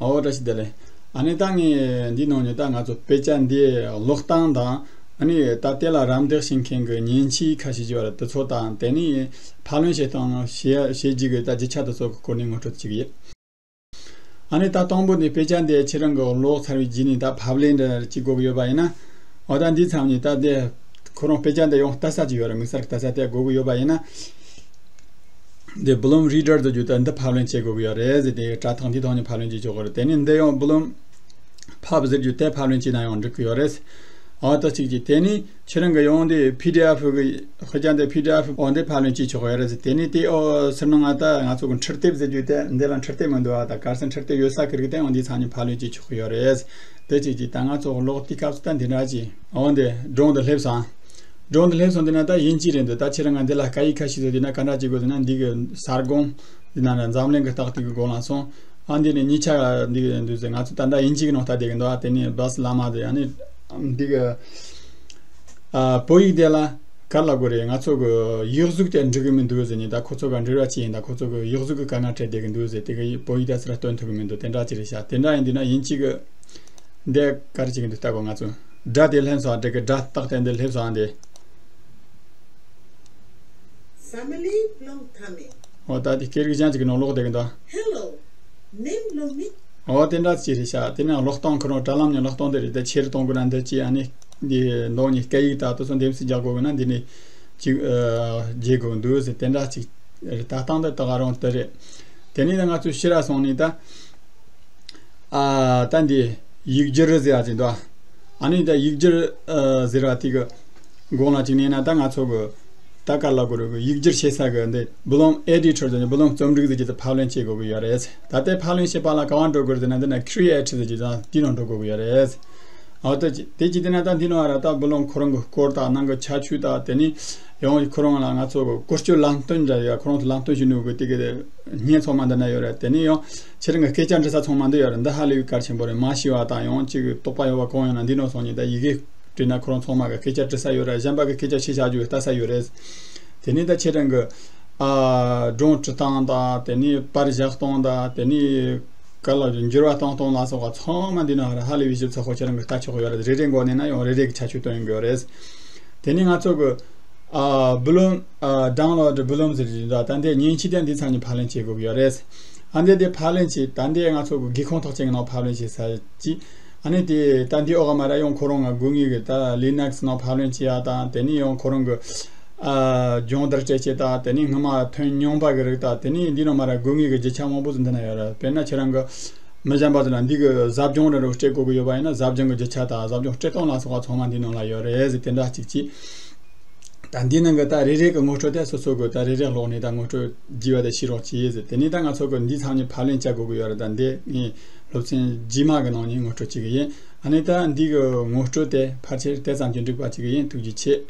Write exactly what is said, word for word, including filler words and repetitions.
ཨོ་བཀྲ་ཤིས་བདེ་ལེགས། ཨ་ནི་ད་ངས་འདི་ནང་ནས་ད་ང་ཚོ་དཔེ་ཆ་འདི་ཀློག་སྟངས་དང་། ཨ་ནི་ད་དེ་ལ་རམ་འདེགས་བྱེད་མཁན་གྱི་མཉེན་ཆས་ཁ་ཤས་ཅིག་ཡོད་རེད། དེ་ཚོ་དང་དེ་ནས་ཕབ་ལེན་བྱེད་སྟངས་བྱེད་བྱེད་རྒྱུ་གི་ད་རྒྱུ་ཆ་དེ་ཚོ་གི་སྐོར་ནས་ངོ་སྤྲོད་ཅིག་ཡིན། ཨ་ནི་ད་དང་པོ་ནས་དཔེ་ཆ་འདི་ཁྱེད་རང་གིས་ཀློག་ཚར་བའི་རྗེས་ནས་ད་ཕབ་ལེན་འདྲ་ཅིག་དགོས་ཀྱི་ཡོད་པ་ཡིན་ན། འོ་ད་འདིའི་མཚམས་ནས་ད་དེ་ཁོ་རང་དཔེ་ཆ་འདི་ཡང་ལྟ་ས་ཅིག་ཡོད་རེད། དམིགས་བསལ་གྱི་ལྟ་ས་དེ་དགོས་ཀྱི་ཡོད་པ་ཡིན་ན། འདི་Bloom Reader ཟེར་རྒྱུ་ད་འདི་ཕབ་ལེན་བྱེད་དགོས་ཀྱི་ཡོད་རེད་ཟེར། དེ་དྲ་ཐག་འདིའི་ཐོག་ནས་ཕབ་ལེན་བྱེད་ཆོག་གི་རེད། དེ་ནས་འདི་ཡང་Bloom Pub ཟེར་རྒྱུ་དེ་ཕབ་ལེན་བྱས་ན་ཡང་འགྲིག་གི་ཡོད་རེད། འོ་ད་གཅིག་གཅིག་དེ་ནས་ཁྱེད་རང་གི་ཡོང་དེ་པི་ཌི་ཨེཕ་གི་དཔེ་ཆ་འདི་པི་ཌི་ཨེཕ་འོ་འདི་ཕབ་ལེན་བྱེད་ཆོག་གི་ཡོད་རེད། དེ་ནས་དེ་ཨོ་ཟེར་ན་ང་ད་ང་ཚོ་གི་འཕྲུལ་དེབ་ཟེར་རྒྱུ་དེ་འདི་ལ་འཕྲུལ་དེབ་མི་འདུག་ཨ། ད་ག་རེ་ཟེར་འཕྲུལ་དེབ་ཡོད་ས་ཁིར་གི་དེ་འོ་འདི་ཚང་ནས་ཕབ་ལེན་བྱེད་ཆོག་གི་ཡོད་རེད། དེ་གཅིག་གཅིག་ད་ང་ཚོ་ཀློག་དུས་སྐབས་སུ་ད་འདི་འདྲ་ཅིག་འོ་འདི་སྒྲུང་འདི་སླེབས་སོང་། སྒྲུང་འདི་སླེབས་སོང་། དེ་ན་ད་དབྱིན་ཇི་རེད་འདུག་ད་ཁྱེད་རང་ང་འདི་ལ་སྐད་ཡིག་ཁ་ཤས་ཟེར་དེ་ན་ག་འདྲ་བྱེད་དགོས་ཟེར་ན། འདི་གི་ས་སྒོང་འདི་ན་འཛམ་གླིང་གི་རྟགས་དེ་གི་སྒང་ལ་སོང་། ཨ་འདི་ནས་གཉིས་ཆ་འདི་གི་འདུག་ཟེར། ང་ཚོ་ད་ལྟ་དབྱིན་ཇི་གི་ནང་ལྟ་བསྡད་ཀྱི་འདུག་ཨ་དེ་ནས་བྷ་སི་ལ་མ་ཟེར། ཨ་ནི་འདི་གི་ཨ་བོད་ཡིག་དེ་ལ་ག་རེ་ལབ་དགོས་རེད། ང་ཚོ་གི་ཡིག་གཟུགས་དེ་འགྲིག་གི་མི་འདུག་ཟེར་ནས། ད་ཁོ་ཚོ་ག་འབྲེལ་བ་བྱས་ཡིན། ད་ཁོ་ཚོ་གི་ཡིག་གཟུགས་གི་དཀའ་ངལ་འཕྲད་བསྡད་ཀྱི་འདུག་ཟེར། དེ་གི་བོད་ཡིག་དེ་སུ་ར་སྟོན་ཐུབ་ཀྱི་མི་འདུག་དེ་འདྲ་ཅིག་རེད་ཤག་དེ་འདྲ་ཡིན་དུས་ན་དབྱིན་ཇི་གི་འདི་ག་རེ་བྱེད་ཀྱི་འདུག་ལྟ་དགོས། ང་ཚོ་སྒྲ་དེ་ལྷན་སོང་། དེ་གི་སྒྲ་རྟགས་དེ་འདི་སླེབས་སོང་། ཨ་འདི། Family long time. ཨོ་ད་དེ་སྐད་རིགས་གཞན་ཅིག་གི་ནང་ལོག་བསྡད་ཀྱི་འདུག Hello. Name long me. ཨོ་དེ་འདྲ་ཅིག་རེད་ཤག་དེ་ནས་ཀློག་སྟངས་ཁོ་རང་དྲ་ལམ་ནས་ཀློག་སྟངས་དེ་རེད། དེ་ཆེ་རུ་གཏོང་དགོས་ན་འདི་ཅིག་ཨ་ནི་འདི་མདོག་ནས་སྐད་ཡིག་དག་དེ་ཚོ་འདེམས་གསེས་རྒྱག་དགོས་ན་འདི་ནས་ཅིག་ཨ་བརྗེ་དགོས་འདུག་ཟེར། དེ་འདྲ་ཅིག་རེད། ད་སྟངས་དེ་ད་ག་རང་དེ་རེད། དེ་ནས་ད་ང་ཚོ་ཕྱིར་ར་སོང་ནས་ད། ཨ་ད་འདི་ཡིག་སྒྱུར་ཟེར་ཡ་ཅིག་འདུག་ཨ་ནི་ད་ཡིག་སྒྱུར་ཨ་ཟེར་བ་དེ་གི་སྒང་ལ་ཅིག་ནས་ན། ད་ང་ཚོ་གི་ད་ག་རེ་ལབ་དགོས་རེད། གི་ཡིག་སྒྱུར་བྱེད་ས་གི་འདི་Bloom Editor ཟེར་ནས་Bloom རྩོམ་སྒྲིག་ཟེར་གྱི་དེ་ཕབ་ལེན་བྱེད་དགོས་གི་ཡོད་རེད། ད་ལྟའི་ཕབ་ལེན་བྱེད་པ་ལ་ག་བ་འགྲོ་དགོས་རེད་ཟེར་ན། འདི་ན་Create ཟེར་གྱི་ད་འདི་ནང་འགྲོ་དགོས་གི་ཡོད་རེད། ཨ་ད་ཅི་དེ་ཅི་དེ་ན་ད་འདི་ནང་ཨ་ར་ད་Bloom ཁོ་རང་གི་སྐོར་དང་ནང་གི་ཁྱད་ཆོས་དང་། དེ་ནས་ཡང་ཁོ་རང་ལ་ང་ཚོ་གི་བཀོལ་སྤྱོད་ལམ་སྟོན་འདྲ་ཡོད། ཁོ་རང་ཚོ་ལམ་སྟོན་བྱེད་ནུས་གི་དེ་གི་བརྙན་ཚང་མ་འདི་ན་ཡོད་རེད། དེ་ནས་ཡང་ཁྱེད་རང་གི་སྐད་ཆ་འདྲི་ས་ཚང་མ་འདི་ཡོད་རེད། འདི་ཧ་ལས་པའི་གལ་ཆེན་པོ་རེད། མ་ཤེས་པ་དང་ཡང་ཅིག་དོགས་པ་ཡོད་པ་གང་ཡོད་ན་འདི་ནང་སོང་ནས་ད་ཡི་གེ་བྲིས་ན་ཁོ་རང་ཚང་མ་གི་སྐད་ཆ་འདྲི་ས་ཡོད་རེད། གཞན་པ་གི་སྐད་ཆ་ཤེས་བྱ་རྒྱུ་ལྟ་ས་ཡོད་རེད། དེ་ནས་ད་ཁྱེད་རང་གི་ཨ་སྒྲུང་འབྲི་སྟངས་དང་། དེ་ནས་པར་བཞག་སྟངས་དང་། དེ་ནས་ག་ལ་འགྱུར་བ་གཏོང་སྟངས་ལ་སོགས་པ་ཚང་མ་འདི་ན་ཧ་ལས་པའི་ཞིབ་ཚགས་པོ་ཁྱེད་རང་གིས་ལྟ་ཆོག་གི་ཡོད་རེད། རེ་རེ་མགོ་ནས་ན་ཡང་རེ་རེ་གི་ཁྱད་ཆོས་སྟོན་ཡོང་གི་ཡོད་རེད། དེ་ནས་ང་ཚོ་གི་ཨ་Bloom ཨ་Download Bloom ཟེར་གྱི་འདུག་ད་འདི་མཉེན་ཆས་དེ་འདི་ཚང་གི་ཕབ་ལེན་བྱེད་དགོས་ཀྱི་ཡོད་རེད། ཨ་འདི་དེ་ཕབ་ལེན་བྱེད། ད་འདི་ང་ཚོ་གི་སྒེའུ་ཁུང་ཐོག་ཅན་གྱི་ནང་ཕབ་ལེན་བྱེད་ས་ཅིག་ཨ་ནི་དེ་ད་འདི་འོག་ག་མ་ར་ཡང་ཁོ་རང་ང་དགོས་ངེས་གི་ད་Linux ནང་ཕབ་ལེན་བྱེད་ཡ་དང་། དེ་ནས་ཡང་ཁོ་རང་གི་ཨ་སྦྱོང་བརྡར་སྤྲད་བྱེད་དང་། དེ་ནས་སྔོན་མ་ཐོན་མྱོང་པ་གི་རིགས་དང་། དེ་ནས་འདི་ནང་མ་ར་དགོས་ངེས་གི་རྒྱུ་ཆ་མང་པོ་ཟིག་འདི་ན་ཡོད་རེད། དཔེར་ན་ཁྱེད་རང་གི་མི་གཞན་པ་ཚོ་ལ་འདི་གི་ཟབ་སྦྱོང་རེ་རེ་སྤྲད་དགོས་གི་ཡོད་པ་ཡིན་ན། ཟབ་སྦྱོང་གི་རྒྱུ་ཆ་དང་ཟབ་སྦྱོང་སྤྲད་སྟངས་ལ་སོགས་པ་ཚང་མ་འདི་ནང་ལ་ཡོད་རེད་ཟེར། དེ་འདྲ་གཅིག་གཅིག་ད་འདི་ནང་གི་ད་རེ་རེ་གི་ངོ་སྤྲོད་དེ་སོ་སོ་གི་ད་རེ་རེ་ཀློག་ནས་ད་ངོ་སྤྲོད་རྒྱས་པ་དེ་ཤེས་རོགས་གྱིས་ཟེར། དེ་ནས་ད་ང་ཚོ་གི་འདི་ཚང་མ་ཕབ་ལེན་བྱ་དགོས་གི་ཡོད་རེད། ད་འདི་ངའི་སློབ་ཚན་རྗེས་མ་གི་ནང་ནས་ངོ་སྤྲོད་བྱེད་གི་ཡིན། ཨ་ནི་ད་འདི་གི་ངོ་སྤྲོད་དེ་ཕལ་ཆེར་དེ་ཙམ་གྱིས་འགྲིག་པ་བྱེད་གི་ཡིན། ཐུགས་རྗེ་ཆེ།